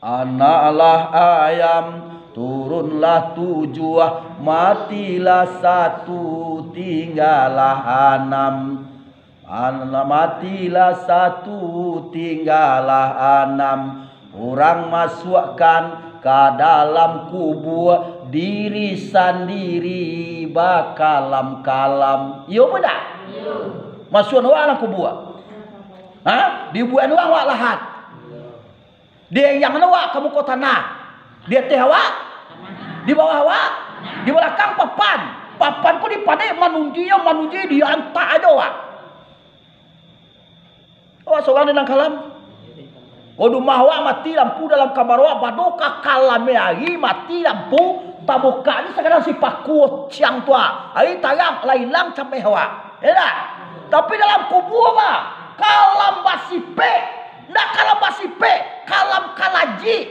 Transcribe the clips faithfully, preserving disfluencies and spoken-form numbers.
Anaklah ayam, turunlah tujuah, matilah satu, tinggalah anam. Anak matilah satu, tinggalah anam. Urang masuakkan ka dalam kubua, diri sandiri bakalam-kalam. Iyo apo indak? Masuakkan awak dalam kubua. Ha? Dibuek urang awak lahat. Diayangkan awak ka muko tanah. Di ateh awak, di bawah awak, di balakang papan. Papan ko dipadek manunjuik, manunjuik, diantak ajo awak. Awak sorang di dalam kalam. Ko di rumah awak mati lampu dalam kamar awak, bado ka kalam ari mati lampu, tabukak ni sakadar si paku ociang tu ah. Ari tarang, lah ilang cameh awak. Yo ndak? Tapi dalam kubua, bah, kalam basipek. Ndak kalam basipek, kalam kalajik.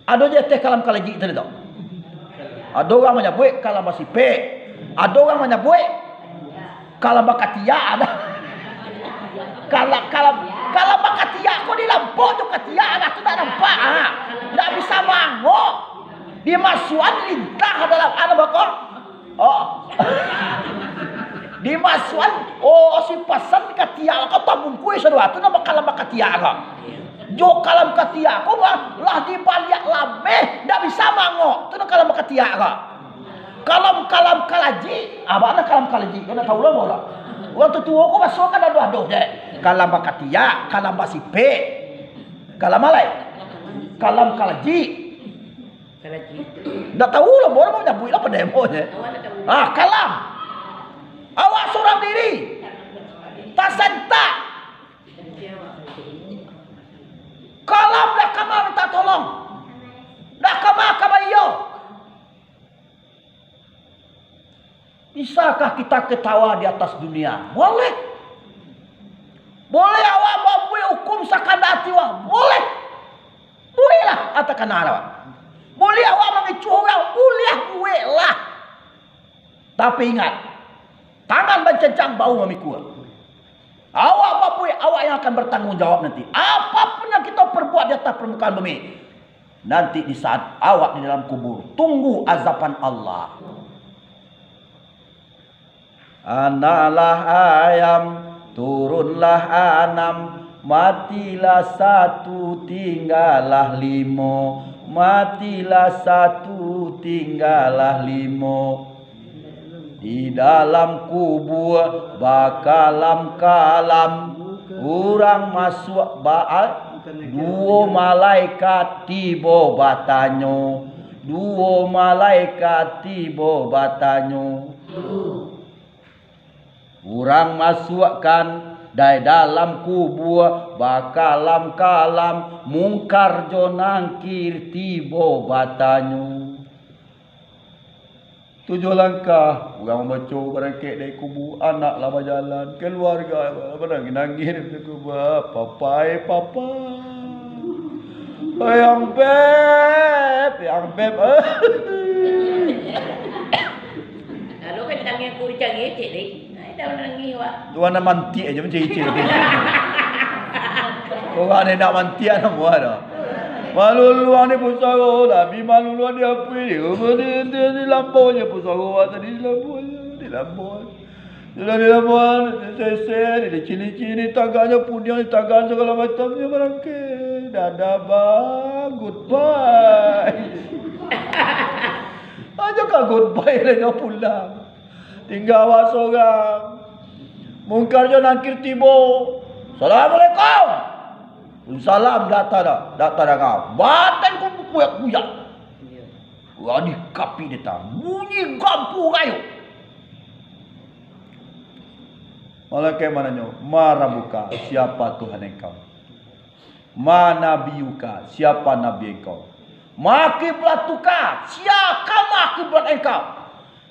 Ado je teh kalam kalajik tadi tu. Ado urang manyabuik kalam basipek. Ado urang manyabuik kalam bakatiak, ado. Kalam, kalam, kalam bakatiak ko dilampok jo katiak, ado tu ndak nampak, ha. Ndak bisa mangok. Dimasuakan lintah dalam, ado bako. Oh. Dimasuakan, oh, si pasan katiak ko tabungkuih sadonyo tu, namo kalam bakatiak ko. Jo kalam katiak ko lah, lah dibaliak lameh, ndak bisa mangok. Tu namo kalam bakatiak ko. Kalam-kalam kalajik, ah, bana kalam kalajik, kau ndak tahu lah, bola. Urang tuo-tuo ko baso kan ado-ado je. Kalam bakatiak, kalam basipek. Kalam alai. Kalam kalajik. Ndak tahu lah, baru mau nyabuik lah, pandai mo je. Ah, kalam. Awak surang diri. Tasentak. Kalam dah kama minta tolong. Dah kama ka baiyo. Bisakah kita ketawa di atas dunia? Boleh. Boleh awak babuek hukum sakandak ati awak? Boleh. Bueklah, katakan awak. Boleh awak mangicuah urang? Boleh, bueklah. Tapi ingat, tangan bancacang, bahu mamikua. Awak babuek, awak yang akan bertanggung jawab nanti. Apapun yang kita perbuat di atas permukaan bumi, nanti di saat awak di dalam kubur, tunggu azaban Allah. Anaklah ayam, turunlah anam, matilah satu, tinggalah limo, matilah satu, tinggalah limo. Di dalam kubua bakalam-kalam, urang masuak ba-, duo malaikat tibo batanyo, duo malaikat tibo batanyo. Urang masuakkan dai dalam kubua bakalam-kalam, Mungkar jo Nangkir tibo batanyo. Tujuah langkah, urang mambaco barangkek dari kubua, anak lah bajalan, kaluarga lah manangih-nangih dari kubua, "Papa, eh, papa. Yang beb, yang beb." Lalu kan tangiang ku dicari, cik, deh. Nah, dah manangih, wak. Tuan nak mantik aja macam cik. Orang ni nak mantik nak buat dah. Maluluan ni pusaro lah, bi maluluan di apui ni. Di, di, di lambau je pusaro awak tadi, di lambau je, di lambau. Sudah di lambau, di sese, di licin-licin, di tagaknyo pudiang, di tagan sagalo macamnyo barangkek. Dadah bang, goodbye. Aja ka goodbye lah nyo pulang. Tingga awak sorang. Mungkar jo Nangkir tibo. "Assalamualaikum." "Salam, dak tada, dak tadanga." Badan ko kuyak-kuyak. Wah, di kapi data. Bunyi gampu rayo. Malaikat mananyo, "Ma rabbuka, siapa Tuhan engkau? Ma nabiyuka, siapa nabi engkau? Ma kiblatuka, sia kama kiblat engkau?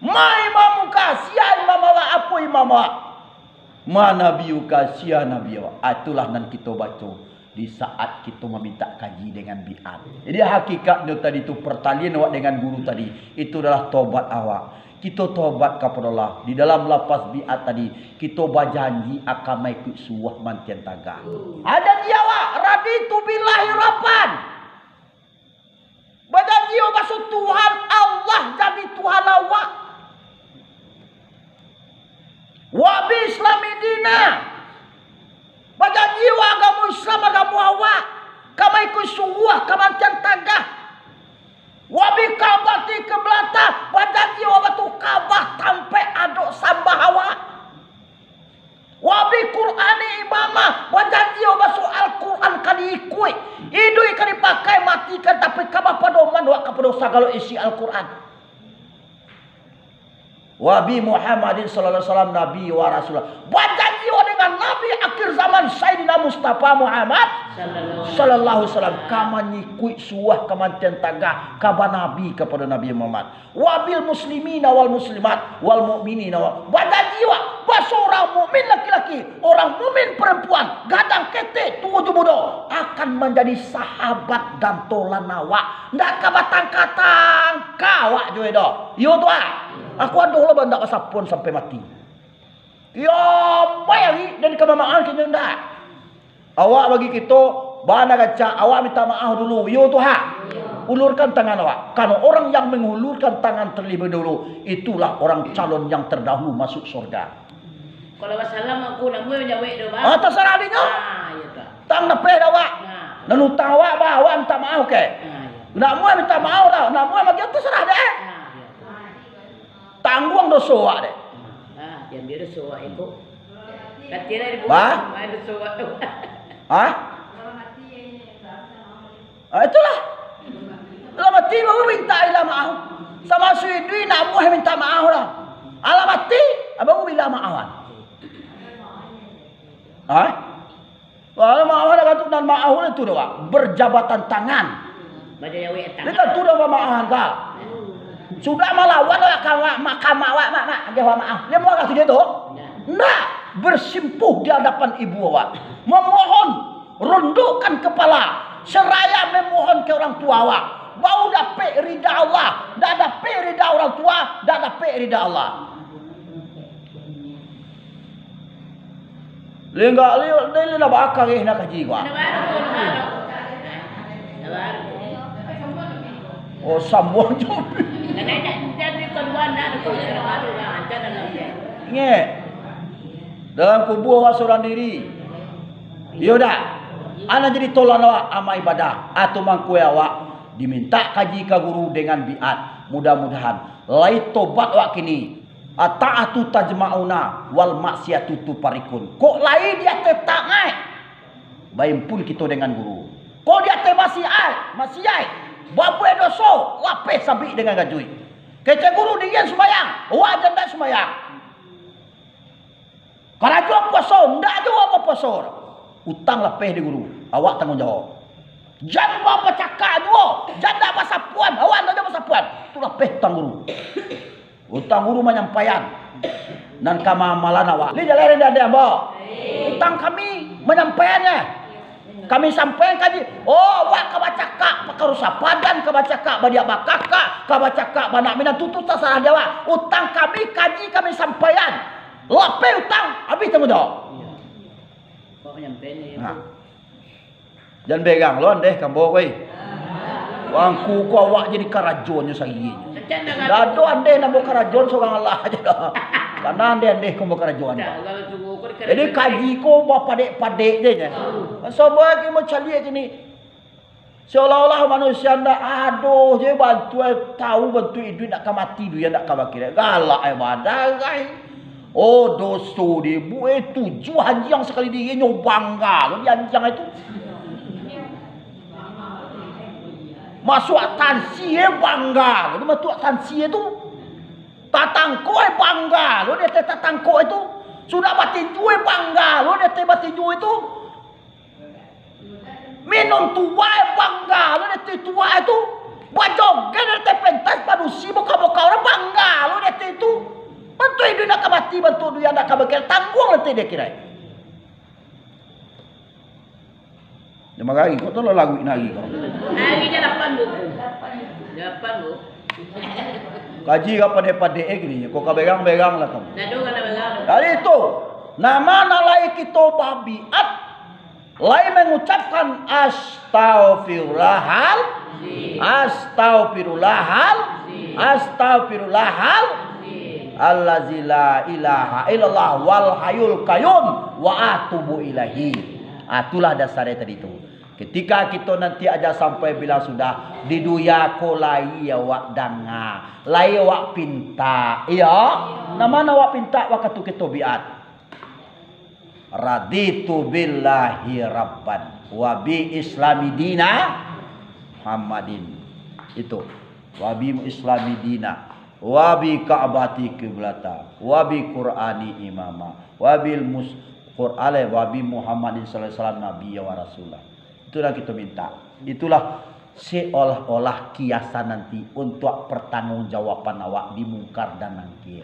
Ma imamuka, sia imam awak, apo imam awak? Ma nabiyuka, sia nabi awak?" Ah, itulah nan kito baco di saat kito mamintak kaji dengan biat. Jadi, hakikatnyo tadi tu, partalian awak dengan guru tadi, itu adalah tobat awak. Kito tobat kapado Allah. Di dalam lafaz biat tadi, kito bajanji akan maikuik suah mantian tagah. Adan di awak, "Raditu billahi rabban." Iyo baso Tuhan Allah jadi Tuhan awak. Wa bi Islami dina. Bajanji awak agamo Islam agamo awak, ka maikuik suruah, ka mantian tagah. Wa bi Ka'bati kiblata, bajanji awak baso Ka'bah tampek adok sambah awak. Wa bi Qur'ani imama, bajanji awak baso Al-Quran ka diikuik, iduik ka dipakai, mati ka, tapi ka bapadoman awak kapado sagalo isi Al-Quran. Wa bi Muhammadin sallallahu alaihi wasallam nabi wa rasulullah. Bajanji awak dengan Nabi akhir zaman Sayyidina Mustafa Muhammad sallallahu alaihi wasallam, ka manyikuik suah, ka mantian tagah, ka banabi kapado Nabi Muhammad. Wa bil muslimina wal muslimat wal mukminina wal, bajanji awak baso urang mukmin laki-laki, urang mukmin parampuan, gadang ketek, tuo jo mudo, akan manjadi sahabat dan tolan awak. Ndak ka batangka-tangka awak jo doh. Iyo tu ah. Aku ado lah bandak basapuan sampai mati. Iyo, baik lagi dari kamamahan kini ndak. Awak bagi kito bana rancak, awak minta maaf dulu. Iyo tu ha. Ulurkan tangan awak. Karena orang yang mengulurkan tangan terlebih dahulu, itulah orang calon yang terdahulu masuk surga. Kalau basalam aku, namuah manjawek tu, Bang. Ah, tasarah dinyo. Ah, iyo tu. Tang napeh dah awak. Nah. Nan utang awak, bah, awak minta maaf, oke? Ah, iyo. Nak muah minta maaf dah. Nak muah bagi, tasarah deh. Ah, iyo. Tangguang doso awak deh. Ah, diambil doso awak iko. Katilah dibuang, Bah? Main doso awak tu. Hah? Ah, itulah. Lah mati baru minta ilah maaf. Sama suidui namuah minta maaf lah. Alah mati, baru bilang maaf. Hah? Alah maaf lah katu nan maaf lah tu dah, Pak. Berjabatan tangan. Baja jawek tangan. Dia tentu dah maaf kah? Sudah malawan lah ka mak, ka mak awak, mak, mak, dia maaf. Dia mau kasih dia tu? Ndak. Bersimpuh di hadapan ibu awak. Memohon, rundukkan kepala, seraya memohon ke orang tua awak. Bau dapek rida Allah, dak dapek rida orang tua, dak dapek rida Allah. Linggak liuk, dia lah bakareh nak kaji kau. Oh, sambuang jo. Ngek. Dalam kubua awak surang diri. Iyo dak? Anak jadi tolan awak amal ibadah. Atau mangko awak dimintak kaji ka guru dengan biat. Mudah-mudahan lai tobat awak kini. Ata'atu tajma'una wal maksiatu tufarriqun. Kok lai di ateh taat, baimpun kito dengan guru. Kok di ateh maksiat, maksiat, babuek doso, lapeh sabik dengan gajuik. Kecek guru, dian sumbayang, awak jan ndak sumbayang. Karajo puaso, ndak juo bapuaso. Utang lapeh di guru, awak tangguang jawab. Jan bacakak juo, jan ndak basapuan, awak ndak juo basapuan. Tu lapeh utang guru. Utang guru manyampaian. Nan ka maamalan awak. Li jaleh dek ambo. Utang kami manyampaiannyo. Kami sampaian kaji, oh, awak ka bacakak, pakarusa padan ka bacakak, badiak bakakak, ka bacakak banak minantu, tu tasarah di awak. Utang kami, kaji kami sampaian. Lapeh utang, abih tangguang jawab. Iyo. Kok manyampaian ni? Nah. Jan berang lo andeh kambo, weh. Wangku ko awak jadi karajonyo sahinggo. Dado andeh namo karajon surang alah aja dah. Karena andeh-andeh kambo karajon. Jadi kaji ko bapadek-padek je nya. Sabar lagi mau caliak kini. Seolah-olah manusia ndak ado je bantuak, tahu bantuak iduik ndak ka mati, dunia ndak ka bakira. Galak eh badarai. Oh, doso dibuek tujuah anjiang sakali diinyo bangga lo di anjiang itu. Masuak tansi eh bangga lo di masuak tansi itu. Tatangkok eh bangga lo di ateh tatangkok itu. Sudah batinju eh bangga lo di ateh batinju itu. Minum tuak eh bangga lo di ateh tuak itu. Bajoget di ateh pentas padusi boka-boka urang bangga lo di ateh itu. Bantuak iduik ndak ka mati, bantuak dunia ndak ka bakira, tangguang nanti dia kira. Dia marah lagi, kau tu lah lagu nari kau. Hari je lapan buku. Lapan buku. Kaji ka padek-padek eh kini, kau ka berang-berang lah kamu. Nado ka berang. Dari itu, nama nan lai kito babiat, lai mangucapkan astaghfirullahal Astaghfirullahal, astaghfirullahal, allazi la ilaha illallah wal hayyul qayyum wa atubu ilaihi. Ah, itulah dasarnya tadi tu. Ketika kito nanti aja sampai bilang sudah, di dunia ko lai awak danga, lai awak pinta, iyo. Nan mano awak pinta wakatu kito biat? Raditu billahi rabban, wa bi islami dina, Muhammadin. Itu. Wa bi islami dina, wa bi ka'bati qiblata, wa bi qur'ani imama, wa bil mus-, qur'ale, wa bi Muhammadin sallallahu alaihi wasallam nabiyya wa rasula. Itulah kito minta. Itulah seolah-olah kiasan nanti untuak pertanggungjawaban awak di mungkar dan nangkir.